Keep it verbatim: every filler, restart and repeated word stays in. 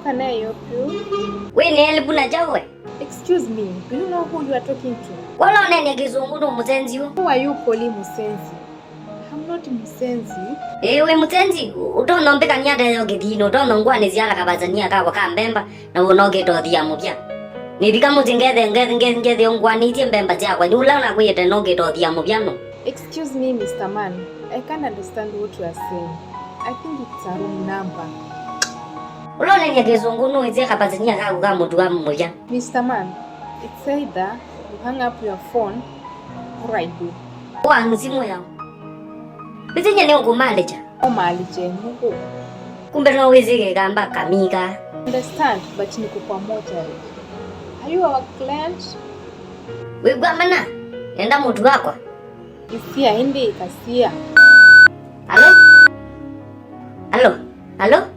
Can I help you? Wĩ nĩ elipu na kyaũ we? Excuse me, do you know who you are talking to? Wala ũneenea kĩsũngũ nũ mũsenzi ũ? Who are you calling mũsenzi? I'm not mũsenzi. Ĩĩ, wĩ mũsenzi. Ũtonya ũmbĩkany'a ata yo kĩthiinĩ, ũtonya ũngũanĩsya ata kavasania kakwa ka mbemba, na wona ũkĩta ũthia mũvya. Nĩvika mũsyĩ ngethe ngethe ngethe ngethe ũngũanĩtye mbemba syakwa, nĩ ũla nakwĩĩte na ũkĩta ũthia mũvya nũ? Excuse me, Mister Man. I can't understand what you are saying. I think it's a wrong number. Ũla ũneenea kĩsũngũ nũĩsye kavasania kaku ka mũtu wa mũvya. Mister Man, it's either you hang up your phone or I do. Ũa nĩ simũ yaũ? Nĩsĩ nyie nĩũkũmaalĩkya. Ũmaalĩkye nũkũ? Kumbe no wĩsĩ kĩkamba kamika. Understand, but niko pamoja. Are you our client? Wĩkw'a mana? Nenda mũtu wakwa. Ĩsia ĩndĩ ĩkasia. Alo? Alo? Alo?